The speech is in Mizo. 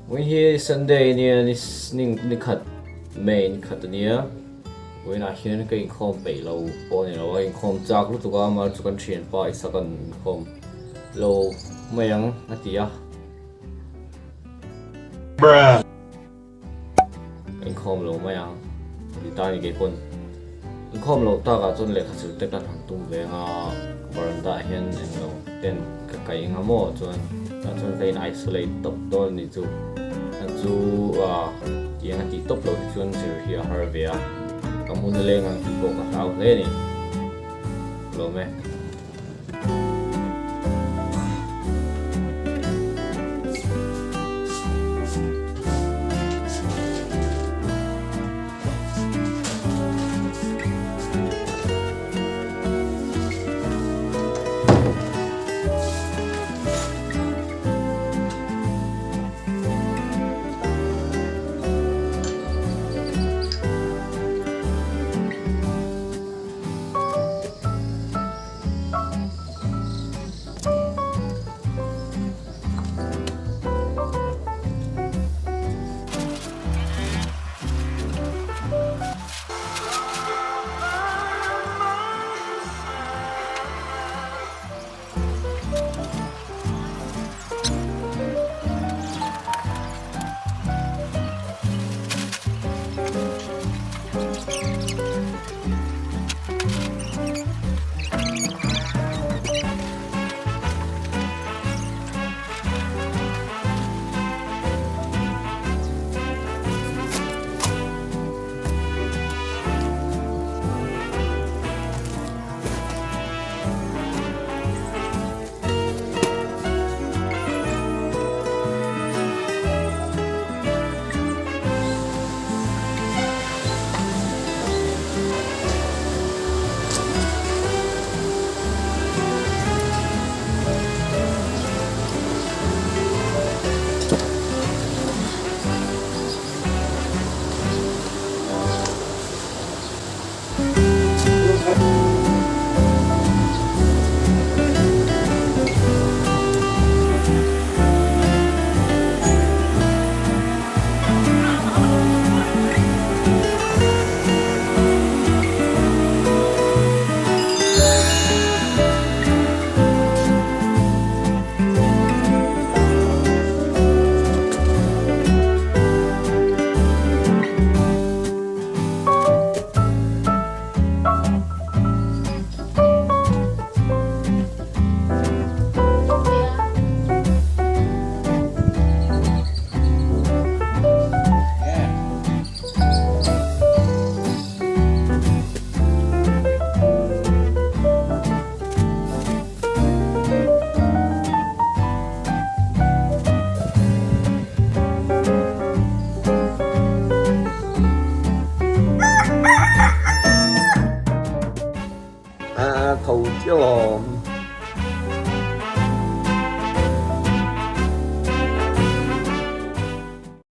Vawiin hi Sunday ania ni ni khat May ni khat ania vawiinah hian ka inkhawm peih lo pawh a ni lo a inkhawm chak lutuk a amah chu kan thianpa Isaac an inkhawm lo mai ang a ti a. Inkhawm lo mai ang ti ta ni kei pawn. Inkhawm loh takah chuan lehkha zir te kan han tum ve anga veranda ah hian englo ten ka kai eng a maw chuan tah chuan ka in isolate tawp dawn a ni chu. Chan chu ah tiang a tih tawp loh hi chuan zir hi a har ve a, ka hmun a leng ang tih pawh ka hlau hle a ni. Lawm e. A tho chiah lawm.